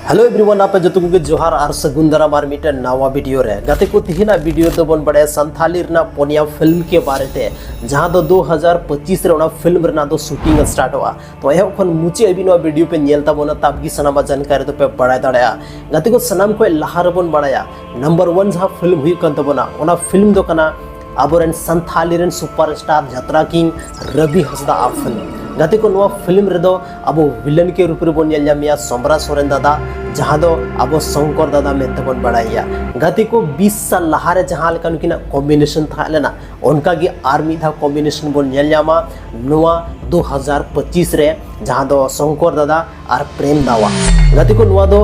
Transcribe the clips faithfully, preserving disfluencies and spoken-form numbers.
Hello everyone, ᱟᱯᱮ ᱡᱚᱛᱚ ᱠᱚᱜᱮ ᱡᱚᱦᱟᱨ ᱟᱨ ᱥᱟᱹᱜᱩᱱ ᱫᱟᱨᱟᱢ ᱟᱨ ᱢᱤᱫᱴᱮᱱ ᱱᱟᱣᱟ ᱵᱷᱤᱰᱤᱭᱳ ᱨᱮ᱾ ᱜᱟᱛᱮ ᱠᱚ, ᱛᱤᱦᱤᱧᱟᱜ ᱵᱷᱤᱰᱤᱭᱳ ᱨᱮᱫᱚ ᱵᱚᱱ ᱵᱟᱲᱟᱭᱟ ᱥᱟᱱᱛᱷᱟᱞᱤ ᱨᱮᱱᱟᱜ ᱯᱚᱱᱭᱟ ᱯᱷᱤᱞᱢ ᱠᱮ ᱵᱟᱨᱮ ᱛᱮ, ᱡᱟᱦᱟᱸ ᱫᱚ ᱫᱩ ᱦᱟᱡᱟᱨ ᱯᱚᱸᱪᱤᱥ ᱨᱮ ᱚᱱᱟ ᱯᱷᱤᱞᱢ ᱨᱮᱱᱟᱜ ᱫᱚ ᱥᱩᱴᱤᱝ ᱥᱴᱟᱨᱴᱚᱜᱼᱟ᱾ ᱛᱚ ᱮᱦᱚᱵ ᱠᱷᱚᱱ ᱢᱩᱪᱟᱹᱫ ᱦᱟᱹᱵᱤᱡ ᱱᱚᱣᱟ ᱵᱷᱤᱰᱤᱭᱳ ᱯᱮ ᱧᱮᱞ ᱛᱟᱵᱚᱱᱟ, ᱛᱟᱵ ᱜᱮ ᱥᱟᱱᱟᱢᱟᱜ ᱡᱟᱱᱠᱟᱨᱤ ᱫᱚᱯᱮ ᱵᱟᱲᱟᱭ ᱫᱟᱲᱮᱭᱟᱜᱼᱟ᱾ ᱜᱟᱛᱮ ᱠᱚ, ᱥᱟᱱᱟᱢ ᱠᱷᱚᱱ ᱞᱟᱦᱟ ᱨᱮᱵᱚᱱ ᱵᱟᱲᱟᱭᱟ ᱱᱟᱢᱵᱟᱨ ᱚᱣᱟᱱ ᱡᱟᱦᱟᱸ ᱯᱷᱤᱞᱢ ᱦᱩᱭᱩᱜ ᱠᱟᱱ ᱛᱟᱵᱚᱱᱟ, ᱚᱱᱟ ᱯᱷᱤᱞᱢ ᱫᱚ ᱠᱟᱱᱟ ᱟᱵᱚᱨᱮᱱ ᱥᱟᱱᱛᱷᱟᱞᱤ ᱨᱮᱱ ᱥᱩᱯᱟᱨ ᱥᱴᱟᱨ ᱡᱟᱛᱨᱟ ᱠᱤᱝ ᱨᱚᱵᱤ ᱦᱟᱸᱥᱫᱟ ᱟᱜ ᱯᱷᱤᱞᱢ᱾ ᱜᱟᱛᱮ ᱠᱚ, ᱱᱚᱣᱟ ᱯᱷᱤᱞᱢ ᱨᱮᱫᱚ ᱟᱵᱚ ᱵᱷᱤᱞᱮᱱ ᱠᱮ ᱨᱩᱯ ᱨᱮᱵᱚᱱ ᱧᱮᱞ ᱧᱟᱢᱮᱭᱟ ᱥᱚᱢᱨᱟ ᱥᱚᱨᱮᱱ ᱫᱟᱫᱟ, ᱡᱟᱦᱟᱸ ᱫᱚ ᱟᱵᱚ ᱥᱚᱝᱠᱚᱨ ᱫᱟᱫᱟ ᱢᱮᱱᱛᱮ ᱵᱚᱱ ᱵᱟᱲᱟᱭᱮᱭᱟ᱾ ᱜᱟᱛᱮ ᱠᱚ, ᱵᱤᱥ ᱥᱟᱞ ᱞᱟᱦᱟᱨᱮ ᱡᱟᱦᱟᱸ ᱞᱮᱠᱟ ᱱᱩᱠᱤᱱᱟᱜ ᱠᱚᱢᱵᱤᱱᱮᱥᱚᱱ ᱛᱟᱦᱮᱸ ᱞᱮᱱᱟ, ᱚᱱᱠᱟ ᱜᱮ ᱟᱨ ᱢᱤᱫ ᱫᱷᱟᱣ ᱠᱚᱢᱵᱤᱱᱮᱥᱚᱱ ᱵᱚᱱ ᱧᱮᱞ ᱧᱟᱢᱟ ᱱᱚᱣᱟ ᱫᱩ ᱦᱟᱡᱟᱨ ᱯᱚᱸᱪᱤᱥ ᱨᱮ, ᱡᱟᱦᱟᱸ ᱫᱚ ᱥᱚᱝᱠᱚᱨ ᱫᱟᱫᱟ ᱟᱨ ᱯᱨᱮᱢ ᱫᱟᱣᱟ᱾ ᱜᱟᱛᱮ ᱠᱚ, ᱱᱚᱣᱟ ᱫᱚ,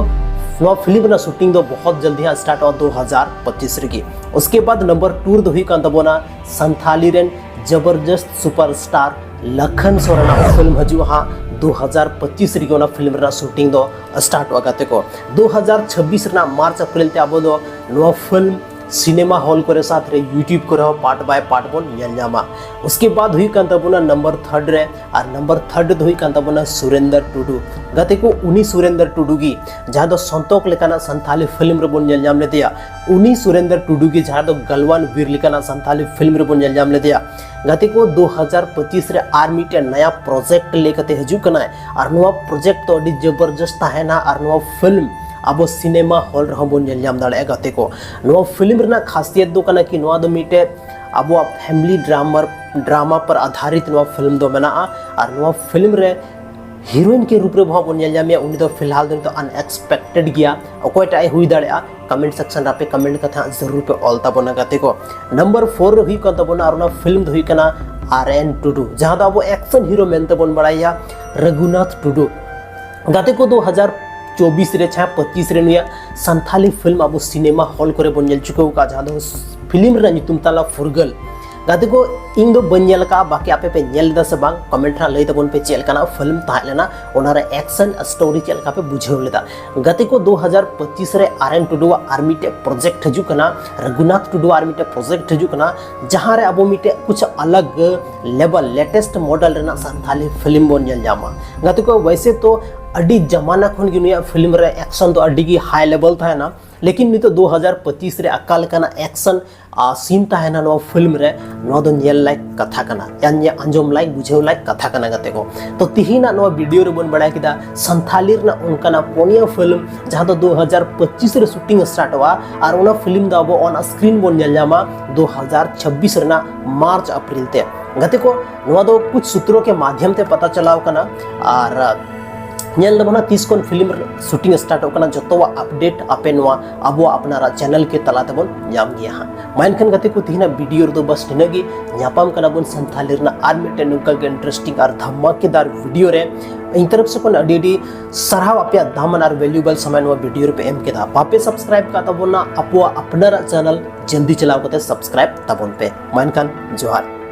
ᱱᱚᱣᱟ ᱯᱷᱤᱞᱢ ᱨᱮᱱᱟᱜ ᱥᱩᱴᱤᱝ ᱫᱚ ᱵᱚᱦᱚᱛ ᱡᱚᱞᱫᱤ ᱦᱟᱸᱜ ᱥᱴᱟᱨᱴᱚᱜᱼᱟ ᱫᱩ ᱦᱟᱡᱟᱨ ᱯᱚᱸᱪᱤᱥ ᱨᱮᱜᱮ᱾ ᱩᱥᱠᱮ ᱵᱟᱫ ᱱᱟᱢᱵᱟᱨ ᱴᱩ ᱨᱮᱫᱚ ᱦᱩᱭᱩᱜ ᱠᱟᱱ ᱛᱟᱵᱚᱱᱟ ᱥᱟᱱᱛᱷᱟᱞᱤ ᱨᱮᱱ ᱡᱚᱵᱚᱨᱡᱚᱥᱛ ᱥᱩᱯᱟᱨ ᱥᱴᱟᱨ ᱞᱟᱠᱷᱟᱱ ᱥᱚᱨᱮᱱᱟᱜ ᱯᱷᱤᱞᱢ ᱦᱤᱡᱩᱜᱼᱟ ᱦᱟᱸᱜ ᱫᱩ ᱦᱟᱡᱟᱨ ᱯᱚᱸᱪᱤᱥ ᱨᱮᱜᱮ᱾ ᱚᱱᱟ ᱯᱷᱤᱞᱢ ᱨᱮᱱᱟᱜ ᱥᱩᱴᱤᱝ ᱫᱚ ᱥᱴᱟᱨᱴᱚᱜᱼᱟ᱾ ᱜᱟᱛᱮ ᱠᱚ, ᱫᱩ ᱦᱟᱡᱟᱨ ᱪᱷᱟᱵᱵᱤᱥ ᱨᱮᱱᱟᱜ ᱢᱟᱨᱪ ᱮᱯᱨᱤᱞ ᱛᱮ ᱟᱵᱚ ᱫᱚ ᱱᱚᱣᱟ ᱯᱷᱤᱞᱢ ᱥᱤᱱᱮᱢᱟ ᱦᱚᱞ ᱠᱚᱨᱮ, ᱥᱟᱛ ᱨᱮ ᱭᱩᱴᱤᱭᱩᱵᱽ ᱠᱚᱨᱮ ᱦᱚᱸ ᱯᱟᱨᱴ ᱵᱟᱭ ᱯᱟᱨᱴ ᱵᱚᱱ ᱧᱮᱞ ᱧᱟᱢᱟ᱾ ᱩᱥᱠᱮ ᱵᱟᱫ ᱦᱩᱭᱩᱜ ᱠᱟᱱ ᱛᱟᱵᱚᱱᱟ ᱱᱟᱢᱵᱟᱨ ᱛᱷᱟᱨᱰ ᱨᱮ, ᱟᱨ ᱱᱟᱢᱵᱟᱨ ᱛᱷᱟᱨᱰ ᱫᱚ ᱦᱩᱭᱩᱜ ᱠᱟᱱ ᱛᱟᱵᱚᱱᱟ ᱥᱩᱨᱮᱱᱫᱟᱨ ᱴᱩᱰᱩ᱾ ᱜᱟᱛᱮ ᱠᱚ, ᱩᱱᱤ ᱥᱩᱨᱮᱱᱫᱟᱨ ᱴᱩᱰᱩ ᱜᱮ ᱡᱟᱦᱟᱸ ᱫᱚ ᱥᱚᱱᱛᱚᱠ ᱞᱮᱠᱟᱱᱟᱜ ᱥᱟᱱᱛᱷᱟᱞᱤ ᱯᱷᱤᱞᱢ ᱨᱮᱵᱚᱱ ᱧᱮᱞ ᱧᱟᱢ ᱞᱮᱫᱮᱭᱟ, ᱩᱱᱤ ᱥᱩᱨᱮᱱᱫᱟᱨ ᱴᱩᱰᱩ ᱜᱮ ᱡᱟᱦᱟᱸ ᱫᱚ ᱜᱟᱞᱣᱟᱱ ᱵᱤᱨ ᱞᱮᱠᱟᱱᱟᱜ ᱥᱟᱱᱛᱷᱟᱞᱤ ᱯᱷᱤᱞᱢ ᱨᱮᱵᱚᱱ ᱧᱮᱞ ᱧᱟᱢ ᱞᱮᱫᱮᱭᱟ᱾ ᱜᱟᱛᱮ ᱠᱚ, ᱫᱩ ᱦᱟᱡᱟᱨ ᱯᱚᱸᱪᱤᱥ ᱨᱮ ᱟᱨ ᱢᱤᱫᱴᱮᱱ ᱱᱟᱭᱟ ᱯᱨᱚᱡᱮᱠᱴ ᱞᱟᱹᱭ ᱠᱟᱛᱮ ᱦᱤᱡᱩᱜ ᱠᱟᱱᱟᱭ, ᱟᱨ ᱱᱚᱣᱟ ᱯᱨᱚᱡᱮᱠᱴ ᱫᱚ ᱟᱹᱰᱤ ᱡᱚᱵᱚᱨᱡᱚᱥᱛ ᱛᱟᱦᱮᱱᱟ, ᱟᱨ ᱱᱚᱣᱟ ᱯᱷᱤᱞᱢ ᱟᱵᱚ ᱥᱤᱱᱮᱢᱟ ᱦᱚᱞ ᱨᱮᱦᱚᱸ ᱵᱚᱱ ᱧᱮᱞ ᱧᱟᱢ ᱫᱟᱲᱮᱭᱟᱜᱼᱟ᱾ ᱜᱟᱛᱮ ᱠᱚ, ᱱᱚᱣᱟ ᱯᱷᱤᱞᱢ ᱨᱮᱱᱟᱜ ᱠᱷᱟᱥᱤᱭᱟᱛ ᱫᱚ ᱠᱟᱱᱟ ᱠᱤ ᱱᱚᱣᱟ ᱫᱚ ᱢᱤᱫᱴᱮᱡ ᱟᱵᱚᱣᱟᱜ ᱯᱷᱮᱢᱤᱞᱤ ᱰᱨᱟᱢᱟ, ᱰᱨᱟᱢᱟ ᱯᱟᱨ ᱟᱫᱷᱟᱨᱤᱛ ᱱᱚᱣᱟ ᱯᱷᱤᱞᱢ ᱫᱚ ᱢᱮᱱᱟᱜᱼᱟ᱾ ᱟᱨ ᱱᱚᱣᱟ ᱯᱷᱤᱞᱢ ᱨᱮ ᱦᱤᱨᱳᱭᱤᱱ ᱠᱮ ᱨᱩᱯ ᱨᱮ ᱵᱚᱱ ᱧᱮᱞ ᱧᱟᱢᱮᱭᱟ, ᱩᱱᱤ ᱫᱚ ᱯᱷᱤᱞᱦᱟᱞ ᱫᱚ ᱱᱤᱛᱚᱜ ᱟᱱᱮᱠᱥᱯᱮᱠᱴᱮᱰ ᱜᱮᱭᱟ᱾ ᱚᱠᱚᱭᱴᱟᱜ ᱮ ᱦᱩᱭ ᱫᱟᱲᱮᱭᱟᱜᱼᱟ, ᱠᱚᱢᱮᱱᱴ ᱥᱮᱠᱥᱚᱱ ᱨᱮ ᱟᱯᱮ ᱠᱚᱢᱮᱱᱴ ᱠᱟᱛᱮ ᱦᱟᱸᱜ ᱡᱟᱹᱨᱩᱲ ᱯᱮ ᱚᱞ ᱛᱟᱵᱚᱱᱟ᱾ ᱜᱟᱛᱮ ᱠᱚ, ᱱᱟᱢᱵᱟᱨ ᱯᱷᱳᱨ ᱨᱮ ᱦᱩᱭᱩᱜ ᱠᱟᱱ ᱛᱟᱵᱚᱱᱟ, ᱟᱨ ᱚᱱᱟ ᱯᱷᱤᱞᱢ ᱫᱚ ᱦᱩᱭᱩᱜ ᱠᱟᱱᱟ ᱟᱨ ᱮᱱ ᱴᱩᱰᱩ, ᱡᱟᱦᱟᱸ ᱫᱚ ᱟᱵᱚ ᱮᱠᱥᱚᱱ ᱦᱤᱨᱳ ᱢᱮᱱᱛᱮ ᱵᱚᱱ ᱵᱟᱲᱟᱭᱟ ᱨᱟᱹᱜᱷᱩᱱᱟᱛᱷ ᱴᱩᱰᱩ᱾ ᱜᱟᱛᱮ ᱠᱚ, ᱫᱩ ᱦᱟᱡᱟᱨ ᱪᱚᱵᱵᱤᱥ ᱨᱮ ᱪᱷᱟᱭᱟ ᱯᱚᱸᱪᱤᱥ ᱨᱮ ᱱᱩᱭᱟᱜ ᱥᱟᱱᱛᱷᱟᱞᱤ ᱯᱷᱤᱞᱢ ᱟᱵᱚ ᱥᱤᱱᱮᱢᱟ ᱦᱚᱞ ᱠᱚᱨᱮ ᱵᱚᱱ ᱧᱮᱞ ᱪᱩᱠᱟᱹᱣ ᱟᱠᱟᱫᱼᱟ, ᱡᱟᱦᱟᱸ ᱫᱚ ᱯᱷᱤᱞᱢ ᱨᱮᱱᱟᱜ ᱧᱩᱛᱩᱢ ᱛᱟᱞᱟ ᱯᱷᱩᱨᱜᱟᱹᱞ᱾ ᱜᱟᱛᱮ ᱠᱚ, ᱤᱧ ᱫᱚ ᱵᱟᱹᱧ ᱧᱮᱞ ᱟᱠᱟᱫᱼᱟ, ᱵᱟᱠᱤ ᱟᱯᱮ ᱯᱮ ᱧᱮᱞ ᱞᱮᱫᱟ ᱥᱮ ᱵᱟᱝ, ᱠᱚᱢᱮᱱᱴ ᱨᱮ ᱞᱟᱹᱭ ᱛᱟᱵᱚᱱ ᱯᱮ ᱪᱮᱫ ᱞᱮᱠᱟᱱᱟᱜ ᱯᱷᱤᱞᱢ ᱛᱟᱦᱮᱸ ᱞᱮᱱᱟ, ᱚᱱᱟ ᱨᱮ ᱮᱠᱥᱚᱱ ᱥᱴᱳᱨᱤ ᱪᱮᱫ ᱞᱮᱠᱟ ᱯᱮ ᱵᱩᱡᱷᱟᱹᱣ ᱞᱮᱫᱟ᱾ ᱜᱟᱛᱮ ᱠᱚ, ᱫᱩ ᱦᱟᱡᱟᱨ ᱯᱚᱸᱪᱤᱥ ᱨᱮ ᱟᱨ ᱮᱱ ᱴᱩᱰᱩᱣᱟᱜ ᱟᱨ ᱢᱤᱫᱴᱮᱡ ᱯᱨᱚᱡᱮᱠᱴ ᱦᱤᱡᱩᱜ ᱠᱟᱱᱟ, ᱨᱟᱹᱜᱷᱩᱱᱟᱛᱷ ᱴᱩᱰᱩᱣᱟᱜ ᱟᱨ ᱢᱤᱫᱴᱮᱡ ᱯᱨᱚᱡᱮᱠᱴ ᱦᱤᱡᱩᱜ ᱠᱟᱱᱟ, ᱡᱟᱦᱟᱸ ᱨᱮ ᱟᱵᱚ ᱢᱤᱫᱴᱮᱡ ᱠᱩᱪ ᱟᱞᱟᱜᱽ ᱞᱮᱵᱮᱞ, ᱞᱮᱴᱮᱥᱴ ᱢᱚᱰᱮᱞ ᱨᱮᱱᱟᱜ ᱥᱟᱱᱛᱷᱟᱞᱤ ᱯᱷᱤᱞᱢ ᱵᱚᱱ ᱧᱮᱞ ᱧᱟᱢᱟ᱾ ᱜᱟᱛᱮ ᱠᱚ, ᱣᱮᱥᱮ ᱛᱚ ᱟᱹᱰᱤ ᱡᱟᱢᱟᱱᱟ ᱠᱷᱚᱱ ᱜᱮ ᱱᱩᱭᱟᱜ ᱯᱷᱤᱞᱢ ᱨᱮ ᱮᱠᱥᱚᱱ ᱫᱚ ᱟᱹᱰᱤ ᱜᱮ ᱦᱟᱭ ᱞᱮᱵᱮᱞ ᱛᱟᱦᱮᱱᱟ, ᱞᱮᱠᱤᱱ ᱱᱤᱛᱚᱜ ᱫᱩ ᱦᱟᱡᱟᱨ ᱯᱚᱸᱪᱤᱥ ᱨᱮ ᱚᱠᱟ ᱞᱮᱠᱟᱱᱟᱜ ᱮᱠᱥᱚᱱ ᱥᱤᱱ ᱛᱟᱦᱮᱱᱟ ᱱᱚᱣᱟ ᱯᱷᱤᱞᱢ ᱨᱮ, ᱱᱚᱣᱟ ᱫᱚ ᱧᱮᱞ ᱞᱟᱭᱤᱠ ᱠᱟᱛᱷᱟ ᱠᱟᱱᱟ, ᱭᱟ ᱧᱮ-, ᱟᱸᱡᱚᱢ ᱞᱟᱭᱤᱠ, ᱵᱩᱡᱷᱟᱹᱣ ᱞᱟᱭᱤᱠ ᱠᱟᱛᱷᱟ ᱠᱟᱱᱟ ᱜᱟᱛᱮ ᱠᱚ᱾ ᱛᱚ ᱛᱤᱦᱤᱧᱟᱜ ᱱᱚᱣᱟ ᱵᱷᱤᱰᱤᱭᱳ ᱨᱮᱵᱚᱱ ᱵᱟᱲᱟᱭ ᱠᱮᱫᱟ ᱥᱟᱱᱛᱷᱟᱞᱤ ᱨᱮᱱᱟᱜ ᱚᱱᱠᱟᱱᱟᱜ ᱯᱩᱱᱭᱟᱹ ᱯᱷᱤᱞᱢ ᱡᱟᱦᱟᱸ ᱫᱚ ᱫᱩ ᱦᱟᱡᱟᱨ ᱯᱚᱸᱪᱤᱥ ᱨᱮ ᱥᱩᱴᱤᱝ ᱥᱴᱟᱨᱴᱚᱜᱼᱟ ᱟᱨ ᱚᱱᱟ ᱯᱷᱤᱞᱢ ᱫᱚ ᱟᱵᱚ ᱚᱱ ᱥᱠᱨᱤᱱ ᱵᱚᱱ ᱧᱮᱞ ᱧᱟᱢᱟ ᱫᱩ ᱦᱟᱡᱟᱨ ᱪᱷᱟᱵᱵᱤᱥ ᱨᱮᱱᱟᱜ ᱢᱟᱨᱪ ᱮᱯᱨᱤᱞ ᱛᱮ᱾ ᱜᱟᱛᱮ ᱠᱚ, ᱱᱚᱣᱟ ᱫᱚ ᱠᱩᱪ ᱥᱩᱛᱨᱚ ᱠᱮ ᱢᱟᱫᱷᱭᱚᱢ ᱛᱮ ᱯᱟᱛᱟ ᱪᱟᱞᱟᱣ ᱠᱟᱱᱟ ᱟᱨ ᱧᱮᱞ ᱫᱟᱵᱚᱱ ᱦᱟᱸᱜ ᱛᱤᱥ ᱠᱷᱚᱱ ᱯᱷᱤᱞᱢ ᱥᱩᱴᱤᱝ ᱥᱴᱟᱨᱴᱚᱜ ᱠᱟᱱᱟ, ᱡᱚᱛᱚᱣᱟᱜ ᱟᱯᱰᱮᱴ ᱟᱯᱮ ᱱᱚᱣᱟ ᱟᱵᱚᱣᱟᱜ ᱟᱯᱱᱟᱨᱟᱜ ᱪᱮᱱᱮᱞ ᱠᱮ ᱛᱟᱞᱟ ᱛᱮᱵᱚᱱ ᱧᱟᱢ ᱜᱮᱭᱟ ᱦᱟᱸᱜ᱾ ᱢᱟ ᱮᱱᱠᱷᱟᱱ ᱜᱟᱛᱮ ᱠᱚ, ᱛᱤᱦᱤᱧᱟᱜ ᱵᱷᱤᱰᱤᱭᱳ ᱨᱮᱫᱚ ᱵᱟᱥ ᱱᱤᱱᱟᱹᱜ ᱜᱮ᱾ ᱧᱟᱯᱟᱢ ᱠᱟᱱᱟ ᱵᱚᱱ ᱥᱟᱱᱛᱷᱟᱞᱤ ᱨᱮᱱᱟᱜ ᱟᱨ ᱢᱤᱫᱴᱮᱱ ᱱᱚᱝᱠᱟ ᱜᱮ ᱤᱱᱴᱟᱨᱮᱥᱴᱤᱝ ᱟᱨ ᱫᱷᱟᱢᱟᱠᱮᱫᱟᱨ ᱵᱷᱤᱰᱤᱭᱳ ᱨᱮ᱾ ᱤᱧ ᱛᱚᱨᱚᱯ ᱥᱮ ᱠᱷᱚᱱ ᱟᱹᱰᱤ ᱟᱹᱰᱤ ᱥᱟᱨᱦᱟᱣ, ᱟᱯᱮᱭᱟᱜ ᱫᱟᱢᱟᱱ ᱟᱨ ᱵᱷᱮᱞᱩᱭᱮᱵᱚᱞ ᱥᱚᱢᱚᱭ ᱱᱚᱣᱟ ᱵᱷᱤᱰᱤᱭᱳ ᱨᱮᱯᱮ ᱮᱢ ᱠᱮᱫᱟ᱾ ᱵᱟᱯᱮ ᱥᱟᱵᱥᱠᱨᱟᱭᱤᱵ ᱠᱟᱜ ᱛᱟᱵᱚᱱᱟ ᱟᱵᱚᱣᱟᱜ ᱟᱯᱱᱟᱨᱟᱜ ᱪᱮᱱᱮᱞ, ᱡᱚᱞᱫᱤ ᱪᱟᱞᱟᱣ ᱠᱟᱛᱮ ᱥᱟᱵᱥᱠᱨᱟᱭᱤᱵ ᱛᱟᱵᱚᱱ ᱯᱮ᱾ ᱢᱟ ᱮᱱᱠᱷᱟᱱ ᱡᱚᱦᱟᱨ᱾